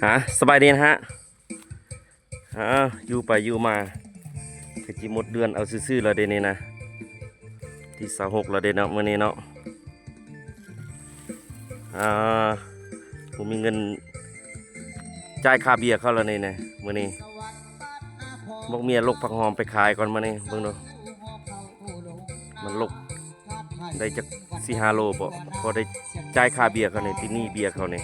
ຮະ ສະບາຍດີນະຮະ. ອາ ຢູ່ໄປຢູ່ມາ ກະຊິໝົດເດືອນເອົາຊື່ໆ ແລ້ວເດນີ້ນະ ທີຊາວຫົກແລ້ວເດເນາະ ມື້ນີ້ເນາະ. ອາ ບໍ່ມີເງິນຈ່າຍຄ່າເບຍເຂົາແລ້ວນີ້ນະ ມື້ນີ້. ບັກເມຍຫຼົກຜັກຫອມໄປຂາຍກ່ອນມື້ນີ້ ເບິ່ງດູ ມັນຫຼົກໄດ້ຈັກສີ່ຫ້າໂລບໍ ພໍໄດ້ຈ່າຍຄ່າເບຍເຂົານີ້ ຕິດໜີ້ເບຍເຂົານີ້.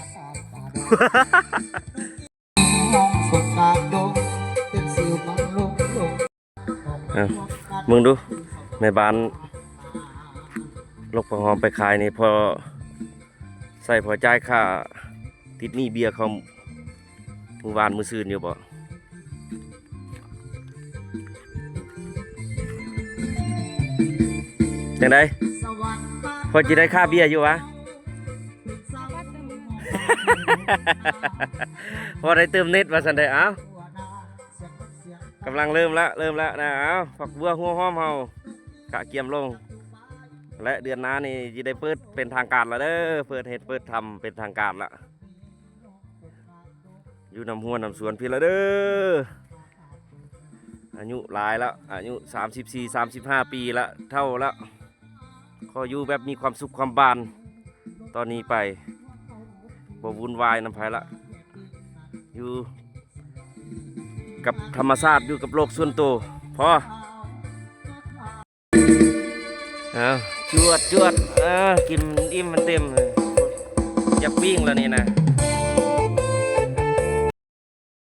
ເບິ່ງດູ ແມ່ບ້ານຫຼົກຜັກຫອມໄປຂາຍນີ້ ພໍໃຊ້ພໍຈ່າຍຄ່າຕິດໜີ້ເບຍເຂົາມື້ວານມື້ຊືນຢູ່ບໍ? ຈັ່ງໃດ? ພໍຊິໄດ້ຄ່າເບຍຢູ່ຫວາ? ພໍໄດ້ເຕີມເນັດວ່າຊັ້ນເດ. ເອົ້າ ກຳລັງເລີ່ມລະ ເລີ່ມລະນະ. ເອົ້າ ຝັກບົວຫົວຫອມເຮົາກະກຽມລົງ ແລະ ເດືອນໜ້ານີ້ຊິໄດ້ເປີດເປັນທາງການລະເດີ ເປີດເຮັດເປີດທຳເປັນທາງການລະ. ຢູ່ນຳຮົ້ວນຳສວນພີ້ລະເດີ. ອາຍຸຫຼາຍລະ ອາຍຸສາມສິບສີ່ ສາມສິບຫ້າປີລະ ເຖົ້າລະ. ຂໍຢູ່ແບບມີຄວາມສຸກຄວາມບານ ຕອນນີ້ໄປ ບໍ່ວຸ່ນວາຍນຳໃຜລະ ຢູ່ກັບທຳມະຊາດ ຢູ່ກັບໂລກສ່ວນໂຕພໍ. ເອົາ ຈວດ ຈວດ ເອີ ກິນອີ່ມມັນເຕັມ ຢາກປີ້ງແລ້ວນີ້ນະ.